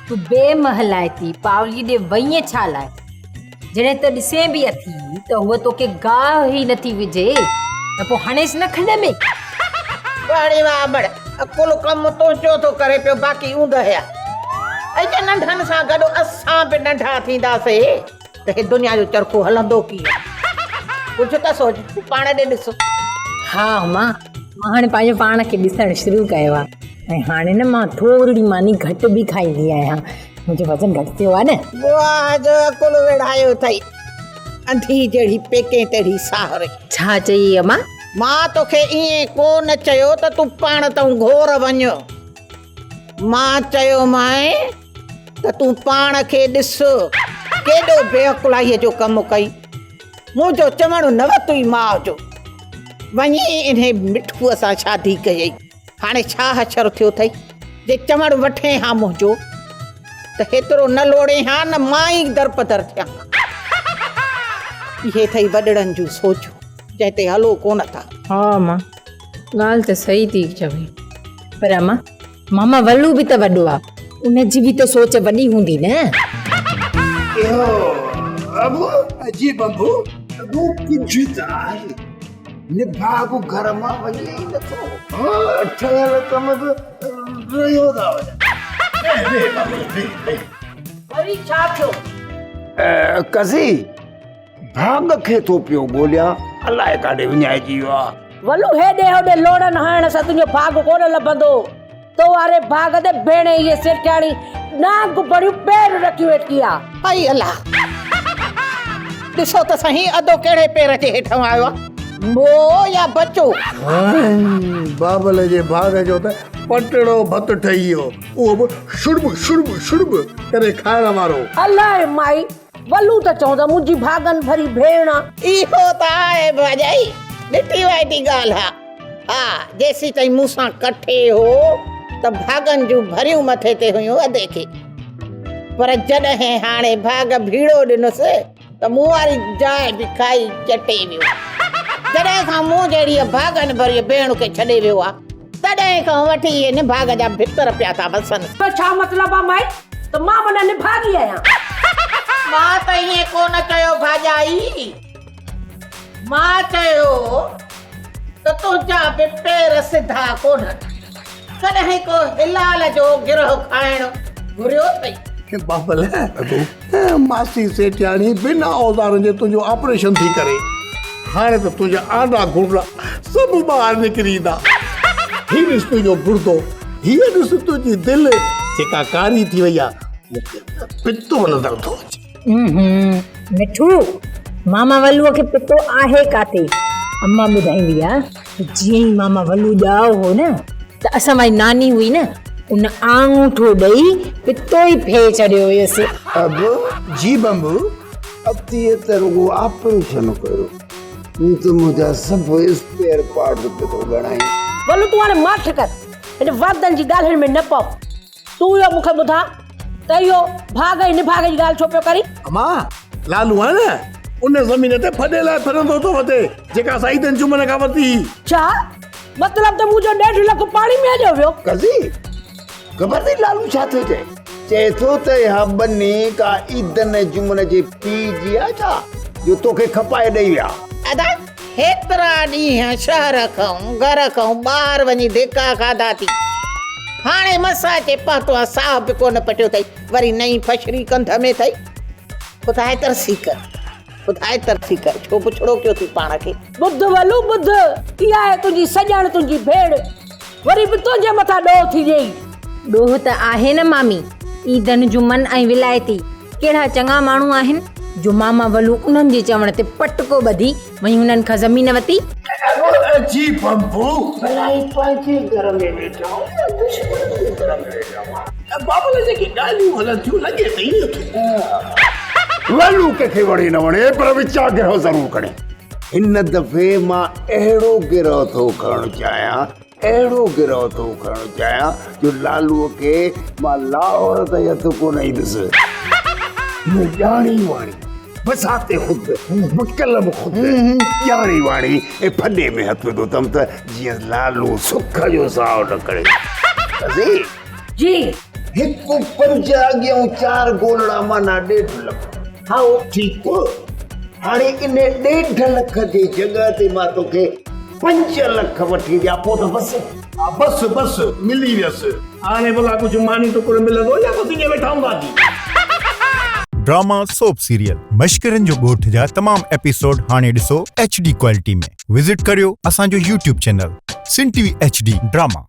تون بي مهلائتي پاولي ڏي وئين ڇا لاء؟ جڏهن ته ڏسين به اٿي ته هوء توکي گاهه ئي نٿي وجهي ته پوء هڻيس نه کڏ ۾. واڙي واهه امڙ، ڪل ڪم تنهنجو ٿو ڪري پيو باقي اوندهه آ. اڄ ننڍن سان گڏ اسان به ننڍا ٿينداسي ته هي دنيا جو چرخو هلندو ڪيئن؟ ڪجهه ته سوچ، پاڻ ڏي ڏس. ها اما، مان هاڻي پنهنجو پاڻ کي ڏسڻ شروع ڪيو آ ۽ هاڻي نه مان ٿورڙي ماني گهٽ به کائيندي آهيان. منهنجو وزن گهٽ ٿيو آ نه. واهه جو عقل ويڙهايو اٿئي. انڌي جهڙي پيڪين تهڙي ساهري. ڇا چيئي امان؟ مان توکي ائين ڪو نه چيو ته تون پاڻ تئون گهور وڃ. مان چيومانء ته تون پاڻ کي ڏس. ڪيڏو بي عقلائيء جو ڪم ڪئي. منهنجو چوڻ نه وتوئي ماء جو. وڃي انهي مٺوء سان شادي ڪيئي. هاڻي ڇا حشر ٿيو اٿئي؟ جي چوڻ وٺين ها منهنجو ته هيترو نه لوڙين ها نه مان ئي درپدر ٿيان ها. اهي اٿئي وڏڙن جون سوچون، جنهن تي هلو ڪونه ٿا. ها امان، ڳالهه ته صحيح ٿي چوين، پر امان، ماما ولو به ته وڏو آ، ان جي به ته سوچ وڏي هوندي نه. اهو ابو جي بمبو، ابو ڪجهه ته آهي. نڀاڳ گهر مان وڃي ئي نٿو. ٺهيل ڪم به رهيو ٿا وڃن. ويهه ويهه بابا ويهه ويهه. وري ڇا ٿيو؟ قضي ڀاڳ کي ٿو پيو ڳوليان، الائي ڪاڏي وڃائجي ويو آ. ولو هيڏي هوڏي لوڙن هڻڻ سان تنهنجو ڀاڳ ڪونه لڀندو. تو واري ڀاڳ تي ڀيڻ هيء سيٺياڻي نانگ بڻيون پير رکيون ويٺي آ. اي الله! ڏسو ته سهي ادو ڪهڙي پير جي هيٺئون آيو آ، مئو يا بچو؟ سائين بابل جي ڀاڳ جو ته پٽڙو ڀت ٺهي ويو، اهو به شڙب شڙب شڙب ڪري کائڻ وارو. الائي مائي، ولو ته چئون ته منهنجي ڀاڳن ڀري ڀيڻ آ. اهو ته آهي ڀاڄائي، ڏٺي وائٺي ڳالهه آ. ها، جيسيتائين مون سان ڪٺي هو ته ڀاڳن جون ڀريون مٿي تي هيون ادي کي. پر جڏهن هاڻي ڀاڳ ڀيڙو ڏنس ته مون واري جاء به کائي چٽي ويو. جڏهن کان مون جهڙيء ڀاڳن ڀريء ڀيڻ کي ڇڏي ويو آ، تڏهن کان وٺي اهي نڀاڳ جا ڀتر پيا ٿا وسن. تو ڇا مطلب آ مائي ته مان معنيٰ نڀاڳي آهيان؟ مان ته ائين ڪونه چيو ڀاڄائي. مان چيو ته تنهنجا به پير سڌا ڪونهن. ڪڏهن ڪو حلال جو گرهه کائڻ گهريو اٿئي؟ بابل، ماسي سيٺياڻي بنا اوزارن جي تنهنجو آپريشن ٿي ڪري. هاڻي ته تنهنجا آنڊا گهرڙا سڀ ٻاهر نڪري ايندا. هي ڏس تنهنجو گردو، هيء ڏس تنهنجي دل جيڪا ڪاري ٿي وئي آهي. مون کي ته پتو نظر ٿو اچي. مٺو، ماما ولوء کي پتو آهي ڪاٿي؟ اما ٻڌائيندي آ ته جيئن ئي ماما ولو ڄائو هو نه ته اسان واري ناني هئي نه ان آڱوٺو ڏئي پتو ئي ڦيهي ڇڏيو هيس. ابو، جي بمبو، اتيء ته رڳو آپريشن ڪيو، تون ته منهنجا سڀ اسپيئر پارٽس پيو ٿو ڳڻائين. ولو تون هاڻي ماٺ ڪر، هن وردن جي ڳالهين ۾ نه پئو. تون اهو مون کي ٻڌاء ته اهو ڀاڳ ۽ نڀاڳ جي ڳالهه ڇو پيو ڪرين؟ امان، لالو آهي نه، ان زمين تي ڦڏي لاء ڦرندو ٿو وتي، جيڪا سعيدن جمن کان ورتي هئي. ڇا؟ مطلب ته منهنجو ڏيڍ لک پاڻي ۾ هليو ويو؟ قضي، خبر اٿئي لالو ڇا ٿو چئي؟ چئي ٿو ته اها ٻني ڪا عيدن جمن جي پيء جي آهي ڇا، جو توکي کپائي ڏئي ويا؟ ادا، هيترا ڏينهن شهر کان گهر کان ٻاهر وڃي ڌڪا کاڌا ٿي. هاڻي مس اچي پهتو آهيان، ساهه به ڪونه پٽيو اٿئي، وري نئين ڦشري ڪنڌ ۾ اٿئي. خدائي ترسي ڪر، خدائي ترسي ڪر، ڇو بڇڙو ڪيو ٿي پاڻ کي. ٻڌ ولو ٻڌ، اها آهي تنهنجي سڄڻ تنهنجي ڀيڻ، وري به تنهنجي مٿان ڏوهه ٿي ڏئي. ڏوهه ته آهي نه مامي، عيدن جمن ۽ ولايتي ڪهڙا چڱا ماڻهو آهن جو ماما ولو انهن جي چوڻ تي پٽڪو ٻڌي وڃي هنن کان زمين وتي. اجي بمبو! ڀلائي پنهنجي گهر ۾ ويٺا آهيون يا دشمن جي گهر ۾ ويٺا آهيون؟ بابل جيڪي ڳالهيون هلن ٿيون لڳي ته ائين ٿو. ولو ڪنهن کي وڻي نه وڻي پر وچان گرهه ضرور کڻي. هن دفعي مان اهڙو گرهه ٿو کڻڻ چاهيان اهڙو گرهه ٿو کڻڻ چاهيان جو لالوء کي مان لاهور تائين هٿ ڪونه ايندس. مون ڄاڻي واڻي بذات خود بقلم خود ڄاڻي واڻي ۽ ڦڏي ۾ هٿ وڌو اٿم ته جيئن لالو سک جو ساهه نه کڻي. قاضي! جي. هڪ پنج اڳيئون چار گولڙا معنيٰ ڏيڍ لک. هائو. ٺيڪ هاڻي ان ڏيڍ لک جي جڳهه تي مان توکي پنج لک وٺي ڏيان پوء ته بس. ها بس بس ملي ويس. هاڻي ڀلا ڪجهه ماني ٽڪر ملندو يا بس ائين ويٺا هونداسين. ڊراما سوپ سيريل مشڪرن جو ڳوٺ جا تمام ايپيسوڊ هاڻي ڏسو ايڇ ڊي ڪوالٽي ۾ وزٽ ڪريو اسان جو YouTube channel Sindh T V H D drama.